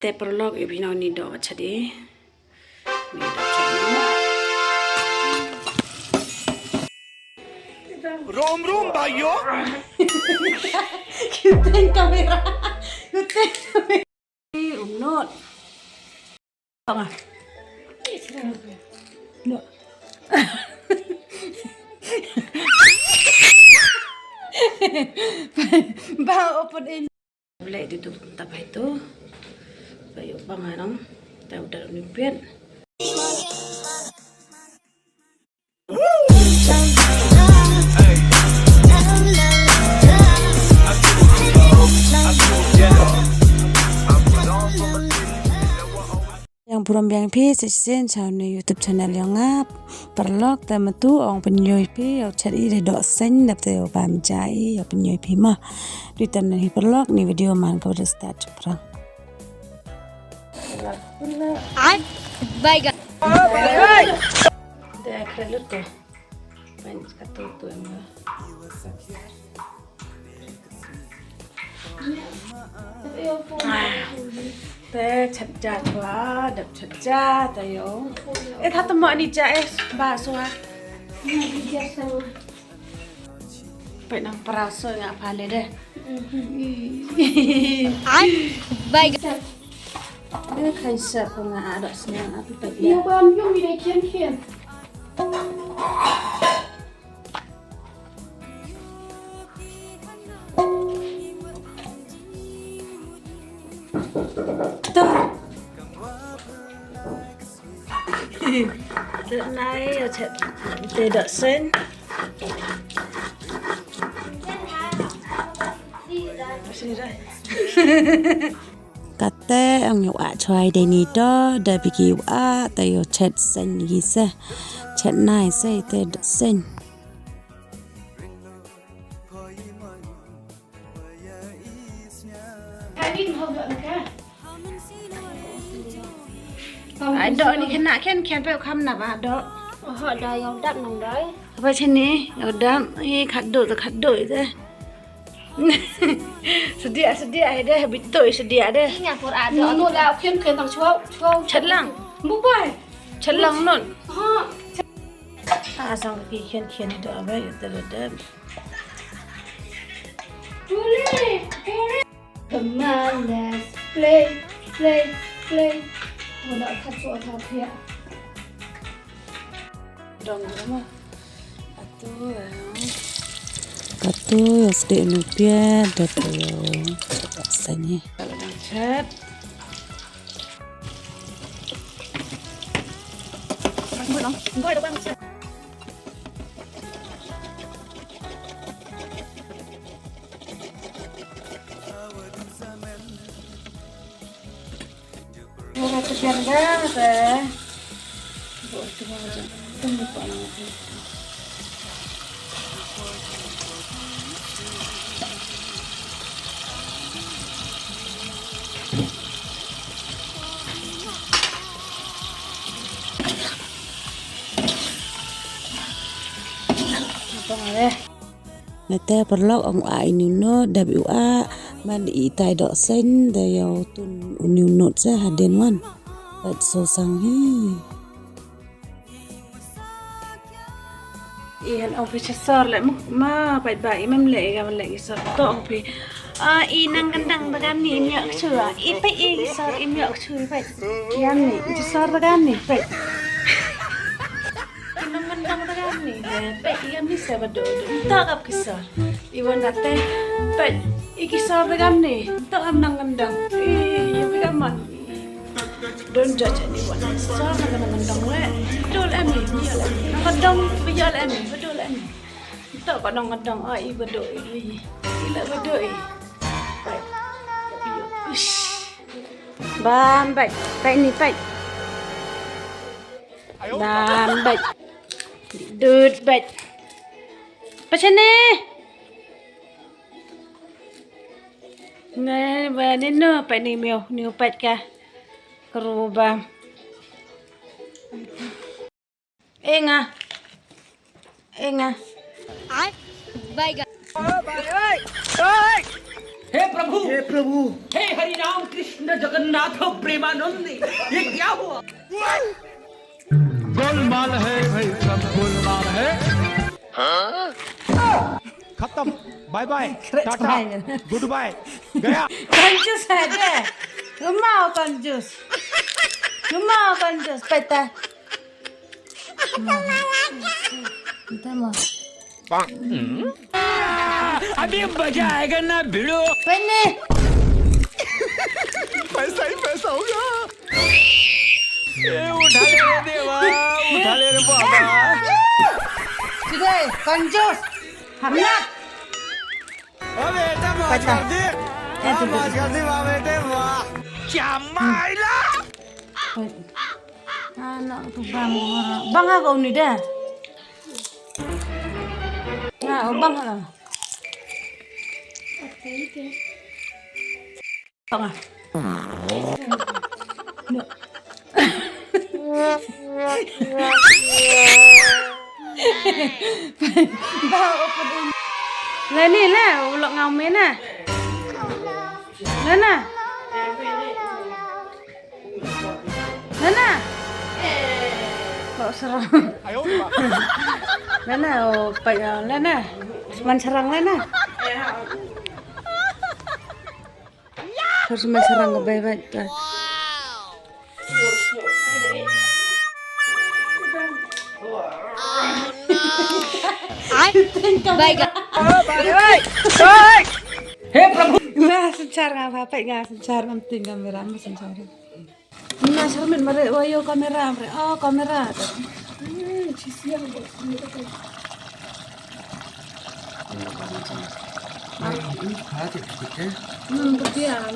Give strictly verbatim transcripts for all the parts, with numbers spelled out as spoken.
Te paralok, i bino ni doh chat i. Ni doh chat i. Rom rom bhaiyo. Kuten kamera. Kuten kamera. Um not. Tong ah. No. Ba open in. Blai di tu, ta bai tu. Bai u bang anong. Ta u da ni pian. Yang burom biang phi, sa chisien cha u ni YouTube channel yong nga. Paralok, te mynta ong pynyoo phi, yow chat i da doh seiñ, dap te yow bam ja i, yow pynyoo phi ma. Dei te ni hi paralok, ni video man ka wa da start chaphrang. Ai, bye guys. Te khreh lut ko. Pen ka tu tu em. Te chat ja chwa, dap chat ja, ta yow. E tha tama ni ja e, ba swa. Pait nang pra so nga pha le de. Ai, bye. Ni khan sa ko nga ado sna atu pait. Yow bam yung ni khian khian. Te nai, yow chat te doh seiñ. Kate ong yow ah chwa i de ni doh, da bi ki wa, te yow chat seiñ ki se. Chat nai se te doh seiñ. Ai, doh ni khynnah khian khian pait kham na ba doh. Oho, da yow dap nang doi. Apa sini? Yow dap, i khat doh, khat doh i de. Sediak, sediak i de, bitu i sediak de. Nga pur ado, anu la khian khian tang chwa, chwa. Chat lang. Mobile. Chat lang non. Ha. Ah, sang ki khian khian i doh, ba, i doh, doh. Come on, let's play, play, play. Wala ka so ta pia. Dong ma. Atu, em. Katu, yow sdeh nu pia, da tu yow. Sani. Kalau dang chat. Aku dong. Boy, dong chat. Nete paralok ong u ah i ni u not, da bi u ah, man i tai doh seiñ, da yow tun u ni u not se hadien wan. Pat so sang hi. I han ong phi cha sor le, ma, ma, pait ba, i mem le, i gam le, i sor, to ong phi. Ah, i nang kyndang da gam ni, i miak chu, ah, i pait i sor, i miak chu, i pait. Gam ni, i sor da gam ni, pait. I nang kyndang da gam ni, eh, pait, i gam ni se ba do, do. To kap ki sor. I wan da te, pait, i ki sor da gam ni, to am nang kyndang. I, i gam man. Don judge anyone. Sa na ka nang dong le. Dol em ni, ni le. Nang dong, ba ya le em ni, ba dol em ni. To ka nang dong, ai, ba do, i. I le ba do, i. Ish. Bam, bai. Bai ni, bai. Bam, bai. Dud, bai. Pasal ni. Nai, ba ni no, pait ni miau, ni pait ka. Kru ba. E nga. E nga. Ai, bai ga. Bai, bai, bai. हे प्रभु, हे प्रभु। हे हरि राम कृष्ण जगन्नाथ प्रेमानंद, ये क्या हुआ? गोलमाल है भाई, सब गोलमाल है। खत्म, bye bye, tata, goodbye, गया। कंजूस है बे। रुमा हो कंजूस। रुमा हो कंजूस, पता। Tama. अभी मजा आएगा ना भिड़ो। Pwene. पैसा ही पैसा होगा। ए, उठा ले रे देवा, उठा ले रे बाबा। Sige, कंजूस। Hamna. ओ बेटा, मौज कर दी। ए, तू मौज कर दी, वाह बेटे, वाह। क्या मायला? Anak tu bang, bang ha ko ni da. Na, o bang ha. Bang ha. Leni la, ulok ngau me na. Lena. Lena. Kok serang. Lena, oh, pa, ya, Lena. Seman serang, Lena. Harus seman serang ke baik-baik, ta. Baik. He Prabhu. Nga synchar nga, pha peit nga synchar, ngam ting kamera, ngam synchar. Nga syrmit mare, wa yo kamera, mare, oh, kamera. Hmm, chisiang. Hmm, berdiam.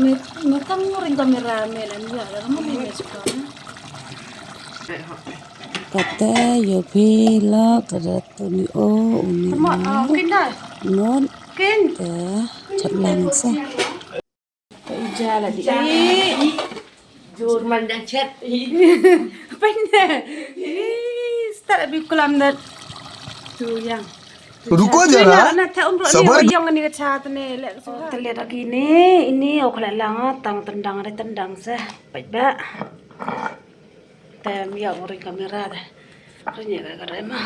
Me, me tang ring kamera, me lan ya, la mo me me suka. Kata yo phi la, kada tu ni o, uni. Tama, ah, kin dai. Not. Kin. Te, chat lang sa. Ka ija la di. Jur man dang chat. Pynne. Start abi kulam dat. Tu yang. Ruko jara. Na, na, tha umro ni, sabar. Yang ni ka chat ne, le suha. Te le lagi ni, ini o khala lang, tang tendang, re tendang se. Pait ba. Te mi ya ring kamera de. Re ni ka, ka re ma.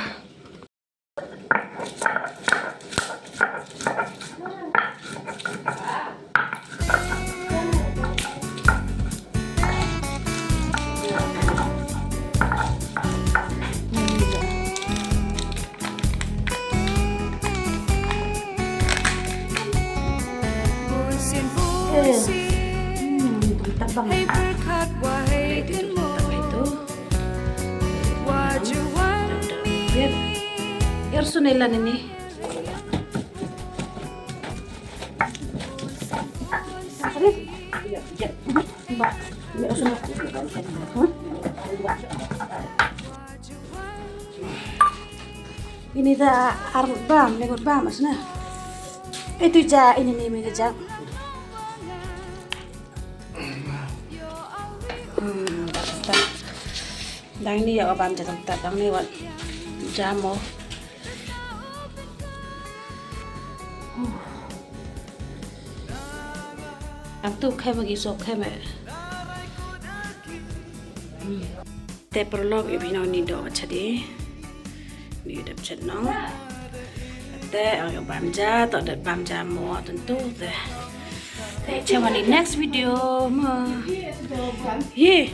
Tabang. Ito. Yep. Yar sunelan ini. Sorry. Ba, ini usah. Hah? Ini da ar bam, lengut bam, asna. Itu ja, ini ni, ini ja. Hmm, da, da. Dang ni ya bam ja, da, dang ni wan jamo. Ang tu khem gi so khem e. Te prolog i bino ni do chadi. Ni dap chet nong. Te ang yo bam ja, to dap bam ja mo tentu te. Te chemani next video mo. Ye.